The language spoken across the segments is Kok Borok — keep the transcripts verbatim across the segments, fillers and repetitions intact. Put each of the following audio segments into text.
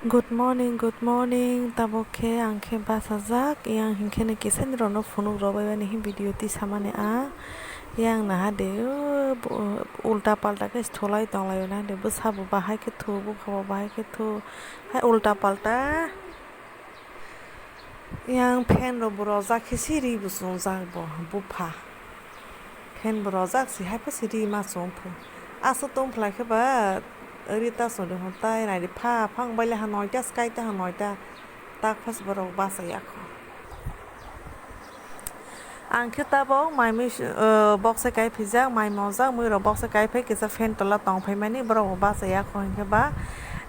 Good morning, good morning. Tabuk khe ang khe bachajak, yang hinkhe no kisaini rokno phunuk rwbaibani hi video tisamani ang. Yang naha de, o, bo, ulta palta khe stholai tonglaio naha de, bwsa bo bahai khe thu, bupha bo bahai khe thu, hai ulta palta. Yang fan rok bo rojak khe se ri bo chumjak bo bupha. Fan bo rojak se hai pha se ri ma chum phu. Aswk tong phlai khe ba ri ta chwng de hwn tai nai de pha pha wng bai le ha noita se kai ta ha noita tak pha se borok bachai ya kho. Ang khe tabuk mai mui, eh, boksa kai phijak, mai mojak, mui rok boksa kai phai kisa fan tola tong phai mani, borok bo bachai ya kho hinkhe ba,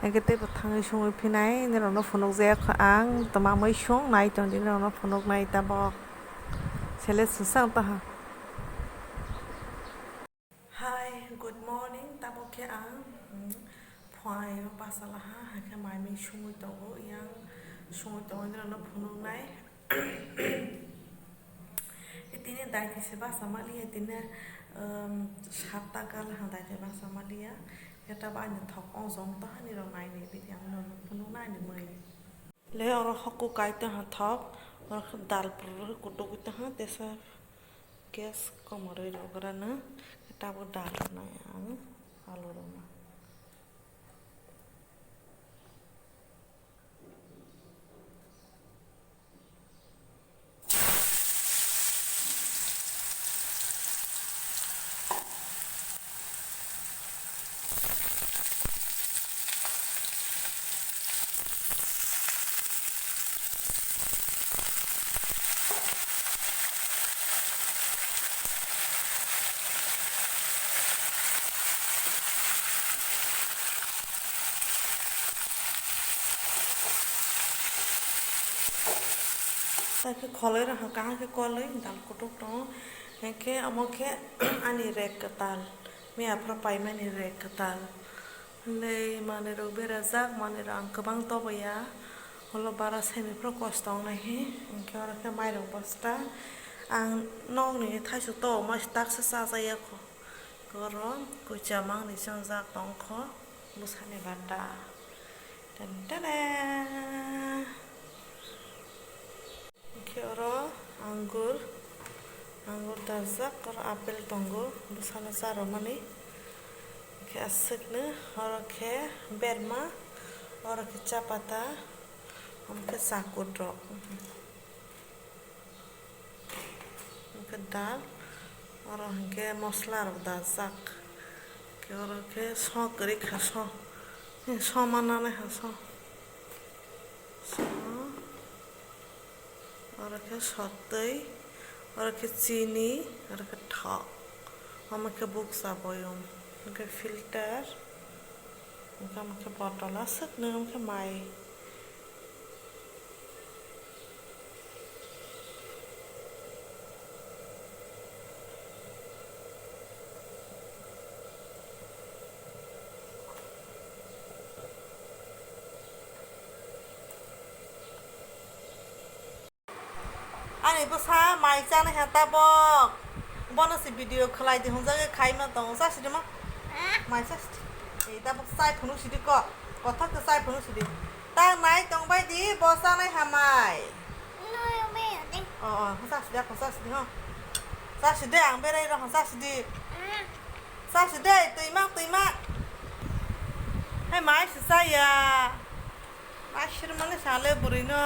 hinkhe teibo thangwi sungwi phinai, nini rok no phunuk jaya kho ang, tma mui sung nai tong di, nini rok no phunuk nai tabuk. Sele swsang taha. Hi, good morning. Tabuk khe ang, mm, phuaio bachalaha, hakhe mai mui sungwi tongo, yang sungwi tongo, nini rok no phunuk nai. Tini daiti se bachama liya, tini, um, satta kal ha daiti bachama liya. Eta ba ani thok ong jong to hani rok nai ni, bini ang no phunuk nai ni mui. Le oro hoku kai tong ha thok, oro khe dal puru khe kutuk tong ha, tesa gas komorwi rwgrano, tabuk dal rwnai ang alu rwma. Ta khe kholoi rok kaham khe koloi dal kutuk tongo. Hinkhe omo khe ani rek kwtal, miya phuru paimani rek kwtal. Hinwi manwi rok berajak, manwi rok ang kwbang tobaya. Ulo bara semi phuru kosto wngnai hi. Hinkhe oro khe mairok bosta. Ang nokni thaichuk toboma se taksa chajak ya kho. Oro kuchama wngni chwngjak tong kho bwsani bata. Ten tene. Hinkhe oro angur, angur dajak, oro apple tongo, bwsano charwmani. Hinkhe aswkno oro khe berma, oro khe cha pata, omo khe cha kut rok. Hinkhe dal, oro hinkhe mosla rok dajak. Hinkhe oro khe so kwrwi kha so. Ni so manani ha so. So. Oro khe sotwi, oro khe chini, oro khe thok. Omo khe bukcha boyong. Hinkhe filter. Hinkhe omo khe bottle aswk nw omo khe mai. Ani bwsa mai chanai ha tabok. Bono se video khlai di hwnjagwi khai ma tongo. Cha sidi ma? Mai cha sidi. Ei tabok chai phunuk sidi ko. Kothok khe chai phunuk sidi. Tang nai tong bai di bo chanai ha mai. Oh, oh, cha sidi, cha sidi ho. Cha sidi ang berai rok cha sidi. Cha sidi, twi ma, twi ma. Hai mai se chaya. Asirmani sale bwrwino.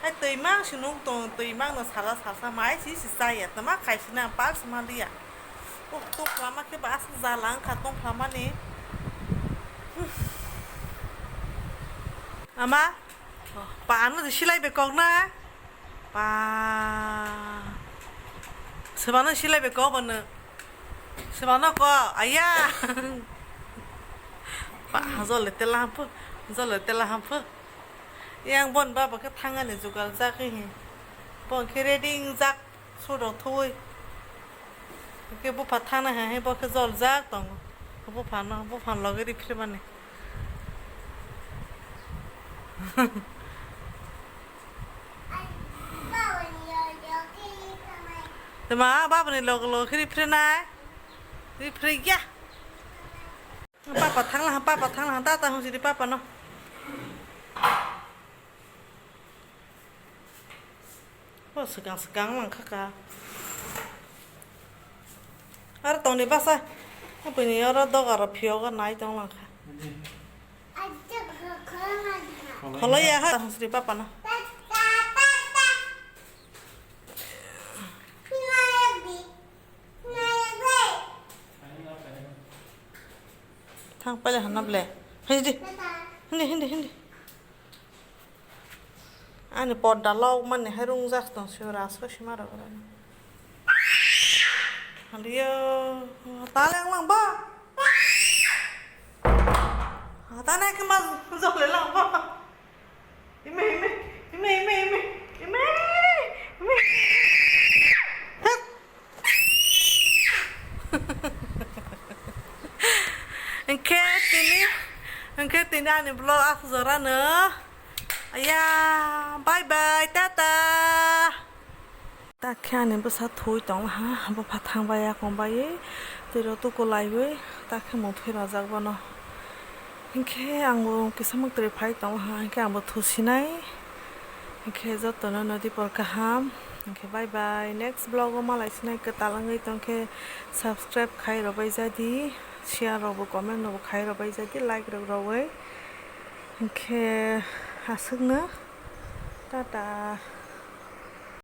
Hai twi mang si nuk tong, twi mang no sala sasa mai si si chaya, tama khai si na pal si ma liya. Oh, tong khlama khe ba aswk jala wngkha tong khlamani. Ama, oh, pa ano di silai be kok na. Pa. Sebano silai be kok bano. Sebano ko, aya. Pa, jole tela hampu, jole tela hampu. Yang bon baba khe thangani jugal jak hi. Bon khe ready jak, suro thui. Khe bupha thana hai, bo khe jol jak tongo. Bupha no, bupha loge ri phre mani. Tama babani log log khe ripre nai. Ripre ya. Papa thangla ha, papa thangla ha, tata hung sidi papa no. O swkang swkang lang kha ka. Aro tongni basa. Aboni oro doga ro phiyok nai tong lang kha. Kholo ya ha, hung sidi papa no. Thang pale hana ble. Hindi. Hindi, hindi, hindi. Ani podda lok mani hai rungjak tong sio ras ko sima rok rani. Haliyo. Tale ang lang ba. Tane ke ma jole lang ba. Ime, ime, ime, ime, ime, ime, ime. Hep. Hwnkhe tini, hwnkhe tini ani vlog aswk jorano. Aya, bye bye, tata. Takhe ani bwsa thwi tonglaha, bupha thangbai yakung baiwi, twiro tuku laiwi, takhe mung thwi rojak bono. Hinkhe ang bo kisa mwktwrwi phai tonglaha, hinkhe ang bo thusinai. Hinkhe jotono nodi por kaham. Hinkhe bye bye. Next vlog o malai sinai kwtal wngwi tongkhe subscribe khai robai jadi, share rok bo comment rok bo khai robai jadi, like rok rogwi. Hinkhe aswkno. Tata.